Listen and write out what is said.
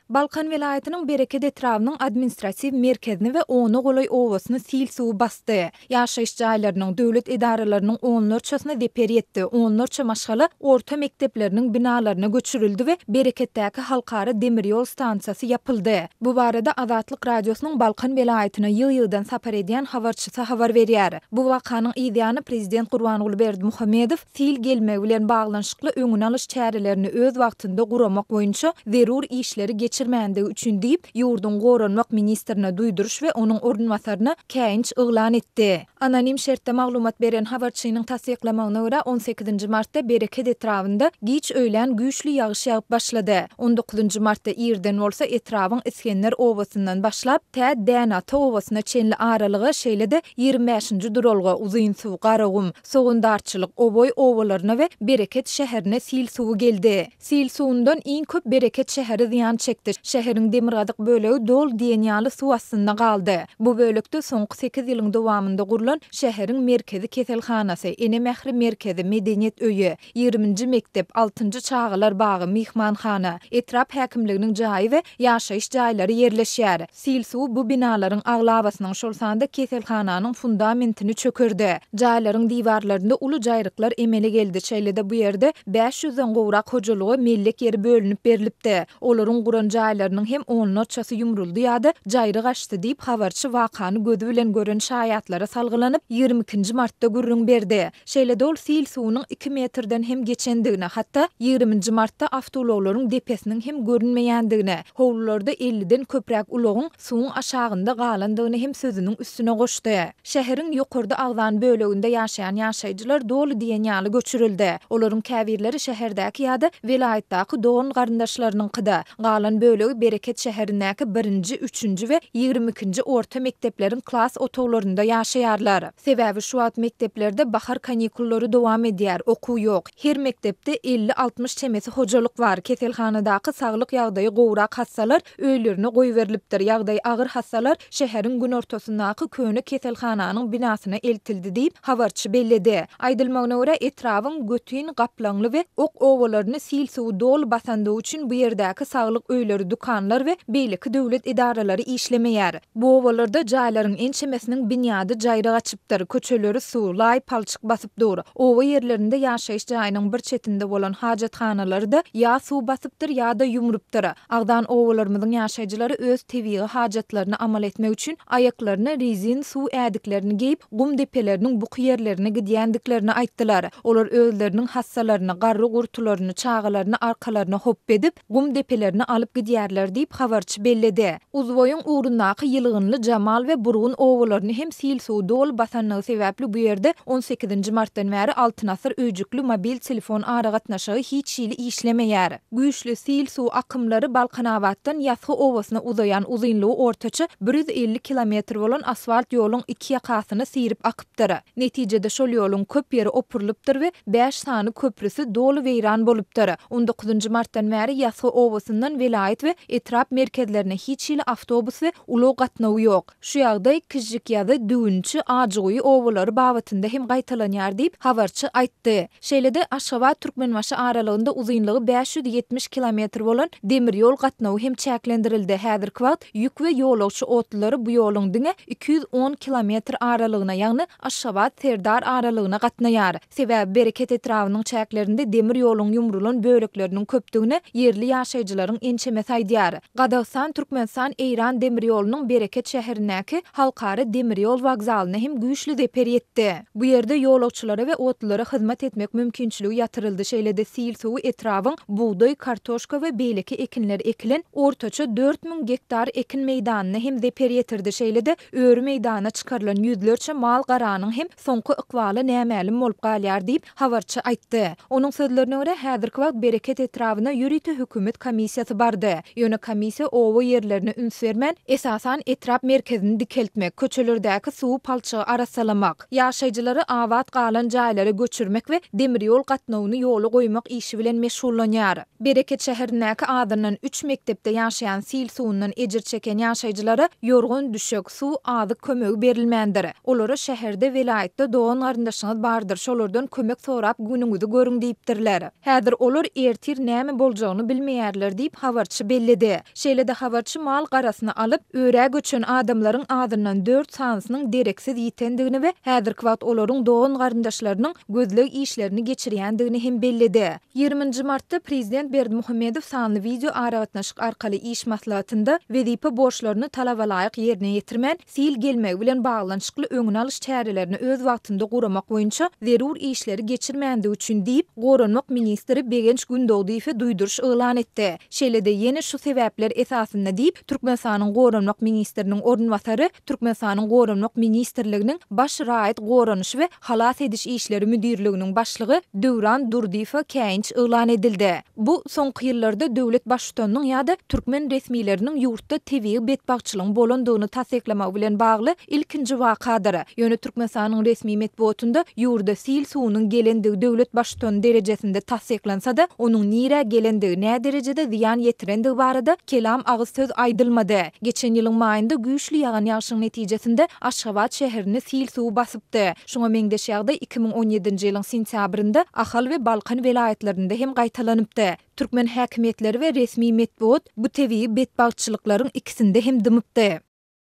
Balkan welaýatynyň Bereket etrabynyň administratiw merkezini we ona golaý obasyny sil suwy basdy. Ýaşaýyş jaýlarynyň, döwlet edaralarynyň onlarçasyna zeper ýetdi, onlarça maşgala orta mekdepleriniň binalaryna göçürildi we Bereketdäki halkara demir ýol stansiýasy ýapyldy. Bu barada Azatlyk Radiosynyň Balkan welaýatyna ýygy-ýygydan sapar edýän habarçysy habar berýär. Bu wakanyň yzýany prezident Gurbanguly Berdimuhamedow sil gelmegi bilen baglanyşykly öňüni alyş çärelerini öz wagtynda guramak boýunça zerur işleri geçirmändigi üçin diýip, ýurduň goranmak ministrine duýduryş we onuň orunbasaryna käýinç yglan etdi. Anonim şertde maglumat beren habarçynyň tassyklamagyna görä, on sekizinji martda Bereket etrabynda giç öýlän güýçli ýagyş ýagyp başlady. On dokuzynjy martda irden bolsa etrabyň Isgender obasyndan başlap, tä Däneata obasyna çenli aralyga, şeýle-de ýigrimi bäşinji duralga, Uzynsuw, Garagum, Sogandarçylyk, Oboý obalaryna we Bereket şäherine sil suwy geldi. Sil suwundan iň köp Bereket şäheri zyýan çekdi. Şäheriň demirgazyk bölegi doly diýen ýaly suw astynda galdy. Bu bölekde soňky sekiz ýylyň dowamynda gurlan şäheriň merkezi keselhanasy, Ene mähri merkezi, medeniýet öýi, ýigriminji mekdep, altynjy çagalar bagy, myhmanhana, etrap häkimliginiň jaýy we ýaşaýyş jaýlary ýerleşýär. Sil suwy bu binalaryň aglabasynyň, şol sanda keselhananyň fundamentini çökerdi. Jaýlaryň diwarlarynda uly jaýryklar emele geldi, şeýle-de bu ýerde 500 den gowrak hojalyga mellek ýeri bölünip berlipdi. Olaryň guran jaýlarynyň hem onlarçasy ýumruldy ýa-da jaýryk açdy diýip, habarçy wakany gözi bilen gören şaýatlara salgylanyp, ýigrimi ikinji martda gürrüň berdi. Şeýle-de ol sil suwunyň iki metrden hem geçendigini, hatda ýigriminji martda awtoulaglaryň depesiniň hem görünmeýändigini, howlularda elliden köpräk ulagyň suwuň aşagynda galandygyny hem sözüniň üstüne goşdy. Şäheriň ýokarda agzan böleginde ýaşaýan ýaşaýjylar doly diýen ýaly göçürildi. Olaryň käbirleri şäherdäki ýa-da welaýatdaky dogan-garyndaşlarynyňkyda, galan bölegi Bereket şäherindäki birinji, üçünji we ýigrimi ikinji orta mekdepleriň klas otaglarynda ýaşaýarlar. Sebäbi şu wagt mekdeplerde bahar kanikullary dowam edýär, okuw ýok. Her mekdepde elli-altmyş çemesi hojalyk bar. Keselhanadaky saglyk ýagdaýy gowrak hassalar öýlerine goýberilipdir, ýagdaýy agyr hassalar şäheriň günortasyndaky köne keselhananyň binasyna eltildi diýip, habarçy belledi. Aýdylmagyna görä, etrabyň Götin, Gaplaňly we Ok obalaryny sil suwy doly basandygy üçin bu ýerdäki saglyk öýleri, dükanlar we beýleki döwlet edaralary işlemeýär. Bu obalarda jaýlaryň ençemesiniň binýady jaýryk açypdyr, köçeleri suw, laý-palçyk basyp dur. Oba ýerlerinde ýaşaýyş jaýynyň bir çetinde bolan hajathanalary-da ýa suw basypdyr, ýa-da ýumrupdyr. Agzan obalarymyzyň ýaşaýjylary öz tebigy hajatlaryny amal etmek üçin aýaklaryna rezin suw ädiklerini geýip, gum depeleriniň buky ýerlerine gidýändiklerini aýtdylar. Olar özleriniň hassalaryny, garry-gurtularyny, çagalaryny arkalaryna hopba edip, gum depelerine alyp gidýärler diýip, habarçy belledi. Uzboýuň ugrundaky Ýylgynly, Jamal we Burgun obalaryny hem sil suwy doly basanlygy sebäpli bu ýerde on sekizinji martdan bäri Altyn asyr öýjükli mobil telefon aragatnaşygy hiç hili işlemeýär. Güýçli sil suw akymlary Balkanabatdan Ýasgy obasyna uzaýan uzynlygy ortaça bir 150 kilometr bolan asfalt ýoluň iki ýakasyny syryp akypdyr. Netijede şol ýoluň köp ýeri opurylypdyr we bäş sany köprüsi doly weýran bolupdyr. On dokuzynjy martdan bäri Ýasgy obasyndan welaýat we etrap merkezlerine hiç hili awtobus we ulag gatnawy ýok. Şu ýagdaý Kižžikýazy, Düwünçi, Ajyguýy obalary babatynda hem gaýtalanýar diýip, habarçy aýtdy. Şeýle-de, Aşgabat-Türkmenbaşy aralygynda uzynlygy 570 kilometr bolan demir ýol gatnawy hem çäklendirildi. Häzirki wagt ýük we ýolagçy otlulary bu ýoluň diňe 210 kilometr aralygyna, ýagny Aşgabat-Serdar aralygyna gatnaýar. Sebäbi Bereket etrabynyň çäklerinde demir ýoluň ýumrulan bölekleriniň köpdügini ýerli ýaşaýjylaryň ençemesi aýdýar. Gazagystan-Türkmenistan-Eýran demir ýolunyň Bereket şäherindäki halkara demir ýol wokzalyna hem güýçli zeper ýetdi. Bu ýerde ýolagçylara we otlulara hyzmat etmek mümkinçiligi ýatyryldy, şeýle-de sil suwy etrabyň bugdaý, kartoşka we beýleki ekinler ekilen ortaça 4000 gektar ekin meýdanyna hem zeper ýetirdi, şeýle-de öri meýdana çykarylan ýüzlerçe mal-garanyň hem soňky ykbaly nämälim bolup galýar diýip, habarçy aýtdy. Onuň sözlerine görä, häzirki wagt Bereket etrabyna ýörite hökümet komissiýasy bardy. Ýöne komissiýa oba ýerlerine üns bermän, esasan etrap merkezini dikeltmek, köçelerdäki suwy palçygy arassalamak, ýaşaýjylary abat galan jaýlara göçürmek we demir ýol gatnawyny ýola goýmak işi bilen meşgullanýar. Bereket şäherindäki azyndan üç mekdepde ýaşaýan sil suwundan ejir çeken ýaşaýjylara ýorgan-düşek, suw, azyk kömegi berilmändir. Olara şäherde, welaýatda dogan-garyndaşyňyz bardyr, şolardan kömek sorap günüňizi görüň diýipdirler. Häzir olar ertir näme boljagyny bilmeýärler diýip, habarçy. habarçy belledi. Şeýle-de habarçy mal-garasyny alyp, örä göçen adamlaryň azyndan dört sanysynyň dereksiz ýitendigini we häzirki wagt olaryň dogan-garyndaşlarynyň gözleg işlerini geçirýändigini hem belledi. 20 nji martda prezident Berdimuhamedow sanly wideo aragatnaşyk arkaly iş maslahatynda wezipe borçlaryny talabalaýyk ýerine ýetirmän, sil gelmegi bilen baglanyşykly öňüni alyş çärelerini öz wagtynda guramak boýunça zerur işleri geçirmändigi üçin diýip, goranmak ministri Begenç Gündogdyýewe duýduryş yglan etdi. Şeýle-de ýene şu sebäpler esasynda diýip, Türkmenistanyň Goranmak ministriniň orunbasary, Türkmenistanyň Goranmak ministrliginiň Baş raýat goranyşy we halas ediş işleri müdirliginiň başlygy Döwran Durdyýewe käýinç yglan edildi. Bu, soňky ýyllarda döwlet Baştutanynyň ýa-da türkmen resmileriniň ýurtda tebigy betbagtçylygyň bolandygyny tassyklamagy bilen bagly ilkinji wakadyr. Ýöne Türkmenistanyň resmi metbugatynda ýurda sil suwunyň gelendigi döwlet Baştutany derejesinde tassyklansa-da, onuň nirä gelendigi, näderejede zyýan ýetirendigi barada kelam agyz söz aýdylmady. Geçen ýylyň maýynda güýçli ýagan ýagşyň netijesinde Aşgabat şäherini sil suwy basypdy. Şuňa meňzeş ýagdaý 2017-nji ýylyň sentýabrynda Ahal we Balkan welaýatlarynda hem gaýtalanypdy. Türkmen häkimiýetleri we resmi metbugat bu tebigy betbagtçylyklaryň ikisinde hem dymypdy.